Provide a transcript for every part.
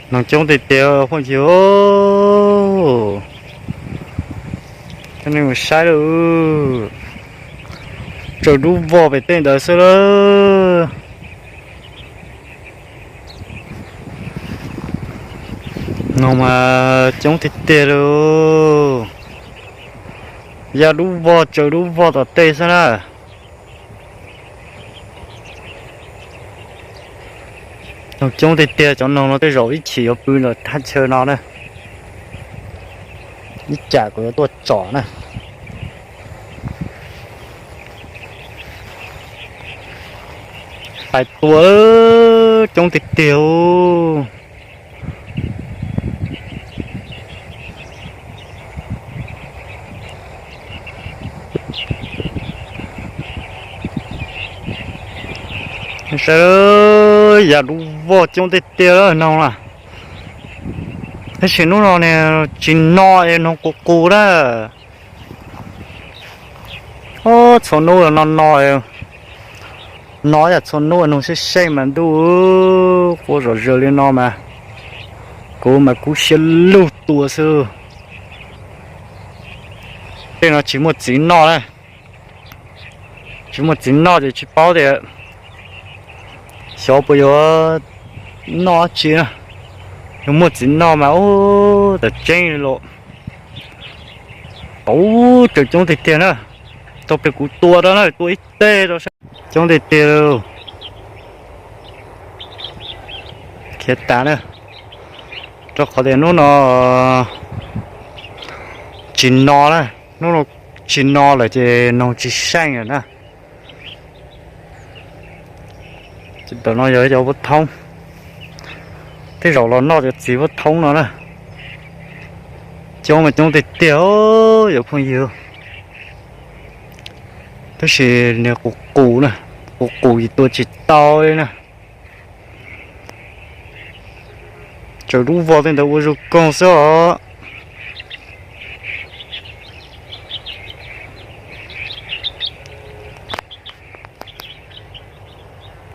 Noog coob tiag tiag phooj ywg, coj nej mus saib lawm. Tsaws dub vog pem tej ntawd xwb lawm. Noog mas coob tiag tiag li. Ya dub vog tsaws dub vog tom tej xwb na. Noog coob tiag tiag, cov noog no tej zaum ib chim yuav pw ntawm thaj chaw no na. Ib tsam kuv yuav tuaj tsom na. Pais tua coob tiag tiag. Saib, ya dub vog coob tiag tiag noog na. Tab sis hnub no ne tsis no es noog qus qus na. Txhua hnub no no, no yam txhua hnub noog seej seej mas ntuj, quaj zom zaws li no mas kuv mas kub siab lug tua xwb. Tej no tsis muaj txiv noj na. Tsis muaj txiv noj ces tsis paub tias xyov puas yuav noj dab tsi na. Yog muaj txiv noj mas ub, tam tseeb li los. Tau, tsaws coob tiag tiag na. Tau pes kuv tua rau na, tua ib teg rau sab. Coob tiag tiag li. Khiav tas na, rau qhov tias hnub no tsis no na, hnub no tsis no lawm ces noog tsis seej lawm na. Tam no yog cov vuab thoob, tej zaum los noj cov txiv vuab thoob no na. Coob mas coob tiag tiag yom phooj ywg. Tab sis nws qus qus na, qus qus yus tua tsis tau li na. Tsaws dub vog tej ntawd ua zoo koog xwb os.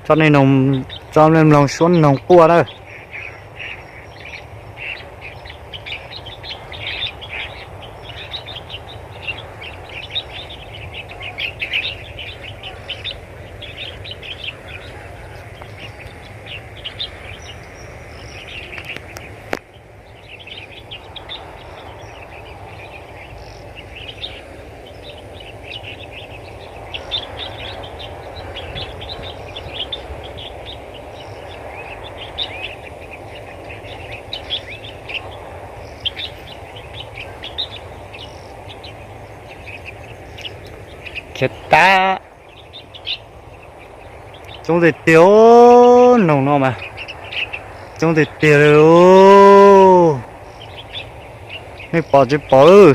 Tso nej mloog suab noog quaj na. Khiav tas. Coob tiag tiag, noog no mas coob tiag tiag li. Nej pom tsis pom?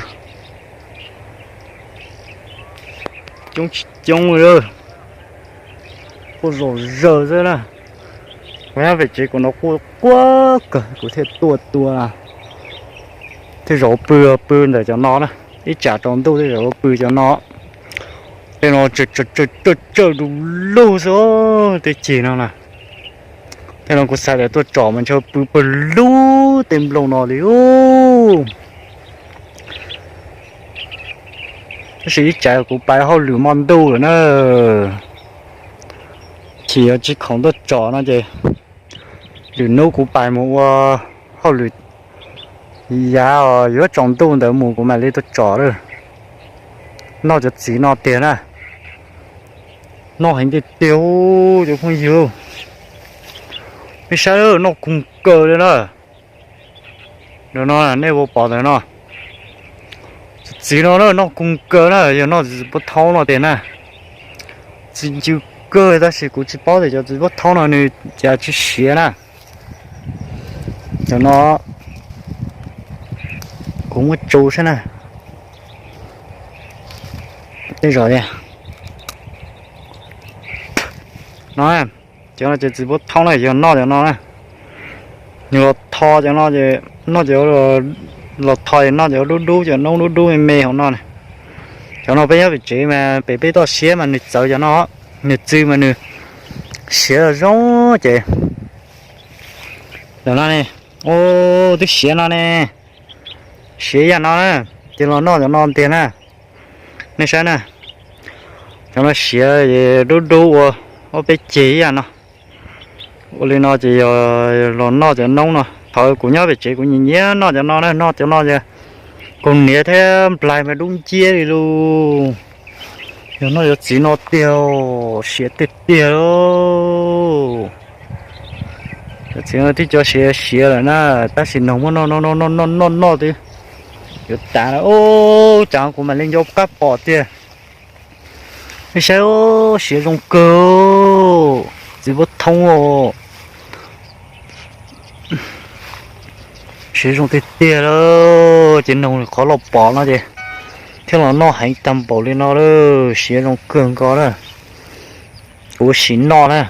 Coob tsis coob li, quaj zom zaws xwb na. Kuv nyob pem tsev kuv no quaj quaj kawg kuv thiaj tuaj tua. Tej zaum pw, pw ntawm cov no na, ib tsam tsaus ntuj tej zaum pw cov no. Tej no tsaws tsaws du lug xwb, tej ceg no na. Tej no kuv xav tias tuaj tsom mas ntshe pw pawg lug tej nplooj no li. Tab sis ib tsam kuv pais hauj lwm hmo ntuj lawm na, chim yuav tsis khoom tuaj tsom no ces lwm hnub kuv pais mus ua hauj lwm yav yuav tsaus ntuj ntawd mus kuv mam li tuaj tsom lawm. Noj cov txiv no tiag na, noj heev tiag tiag cov phooj ywg. Nej saib, noj koog kawg li na. Ntawm no nej puas pom ntawm no? Txiv no na noj koog kawg na, yog noj txiv puab thaub no tiag na. Txiv ncw kawg tab sis kuv tsis paub tias cov txiv puab thaub no nws cas tsis siav na. Cov no kuv muab tsu saib na. Tej zaum no, cov no ces txiv puab thaub na, yog noj cov no na. Nws los tho cov no ces noj cov, los tho ces noj cov dub dub, cov noob dub dub me me hauv no na. Cov no peb nyob pem tsev mas pem peb toj siab mas nws txawv cov no, nws txw mas nws siav zoo ces. Cov no ne, Ub, twb siav no ne, siav yam no na, ces los noj cov no tiag na. Nej saib na, cov no siav dub dub ua ob peb ceg ib yam no. Ua li no ces yog los noj cov noob no. Thaum kuv nyob pem tsev kuv nyiam nyiam noj cov no na, noj cov no ces kaus hniav thiab nplaig mas dub nciab li lauj. Yog noj cov txiv no tiag, siav tiag tiag lauj. Cov txiv no twb cov siav siav lawm na, tab sis noog muab noj noj noj noj noj noj twb yuav tas na. Ub, cas kuv mam li nco qab pom tiag. Nej saib, siav zoo kawg, txiv huab thoob os. Siav zoo tiag tiag lawm, ces noog qhov los pom no ces thiaj los noj heev tag npaum li no lawm, siav zoo kawg nkaus na. Kuv sim noj na,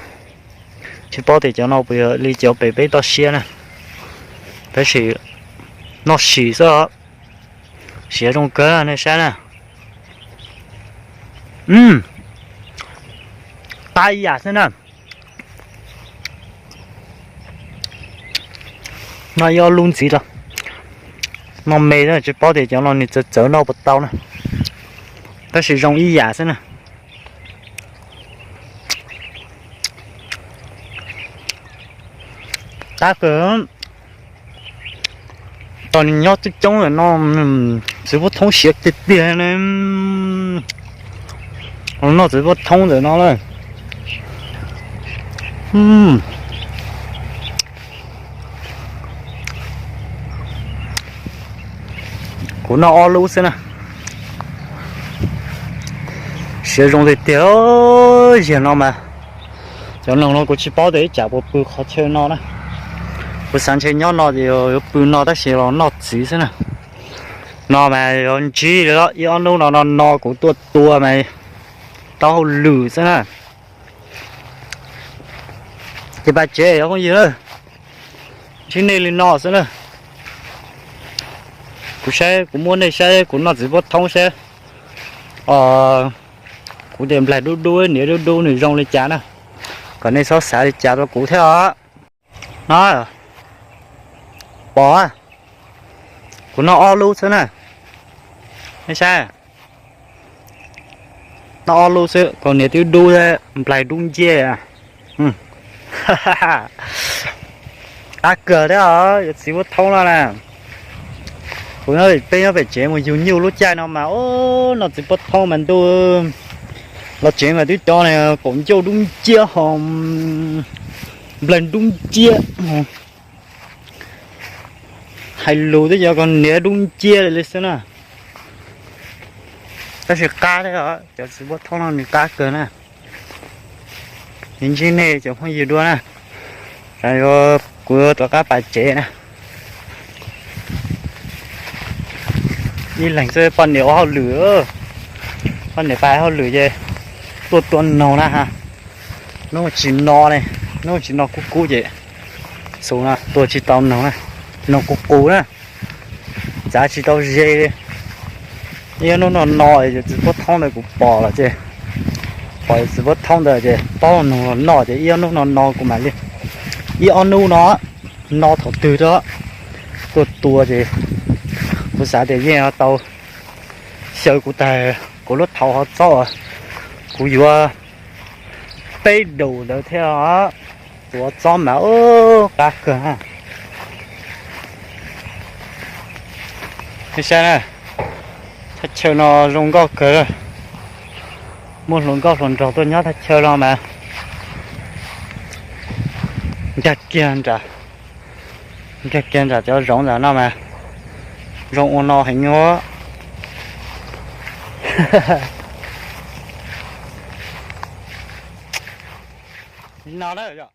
tsis paub tias cov no puas yog li cov pem peb toj siab na, tab sis noj sim xwb, siav zoo kawg nej saib na. Qab ib yam xwb na. Noj ib ob lub ntxiv los, noj me tsis paub tias cov no nws txawv txawv noj puas tau na, tab sis zoo ib yam xwb na. Qab kawg. Tos nws nyob coob coob ntawm no, txiv huab thoob siav tiag tiag ne. Noj txiv huab thoob ntawm no lawm. Kuv noj ob lub xwb na. Siav zoo tiag tiag, yam no mas cov noog no kuv tsis paub tias ib tsam puas pw qhov chaw no na. Kuv xav ntshe nyob no ces yuav pw no tab sis los noj txiv xwb na. No mas yuav ntsib ib ob hnub no no no kuv tuaj tua mas tau hauj lwm xwb na. Ces pab tsev os phooj ywg na, ntsib nej li no xwb na. Kuv saib, kuv muab nej saib kuv noj txiv huab thoob saib, kuv tej nplaig dub dub, hniav dub dub nws zoo li cas na, kom nej txhob xav li cas rau kuv thiab os. No, pom, kuv noj ob lub xwb na. Nej saib, noj ob lub xwb, kaus hniav twb dub, nplaig dub nciab. Qab kawg thiab os, yog txiv huab thoob no na. Kuv nyob pem, peb nyob pem tsev mus yug nyuj lub caij no mas, o, noj txiv huab thoob mas ntuj, los tsev mas twb cov kaum ncauj dub nciab ho nplaig dub nciab. Hais lus twb cov kaus hniav dub nciab li xwb na. Tab sis qab thiab os, cov txiv huab thoob no nws qab kawg na. Ntsib nej cov phooj ywg dua na, kuv yuav rov qab pais tsev na. Ib leeg xwb, poj niam ua hauj lwm, poj niam pais hauj lwm ces tuaj tua noog na ha. Hnub tsis no ne, hnub tsis no kub kub ces xus no tua tsis tau noog na, noog qus qus na, txav tsis tau ze li. Ib hnub no no ces txiv huab thoob ntawd kuv pom lawm ces, pom txiv huab thoob ntawd ces paub noog los noj ces ib hnub no no kuv mam li, ib ob hnub no, no thaum twg rau tuaj tua ces kuv xav tias yeej tau xyaw kuv tag, kuv lub thaum ho txob, kuv yuav peb daus ntawd thiab os. Tuav txob mas qab kawg. Nej saib na, thaj chaw no zoo nkauj kawg. Muaj hluas nkauj hluas nraug tuaj nyob thaj chaw no mas nkag kiag nram, nkag kiag nram cov zoov ntawm no mas zoo ua no heev os. No na.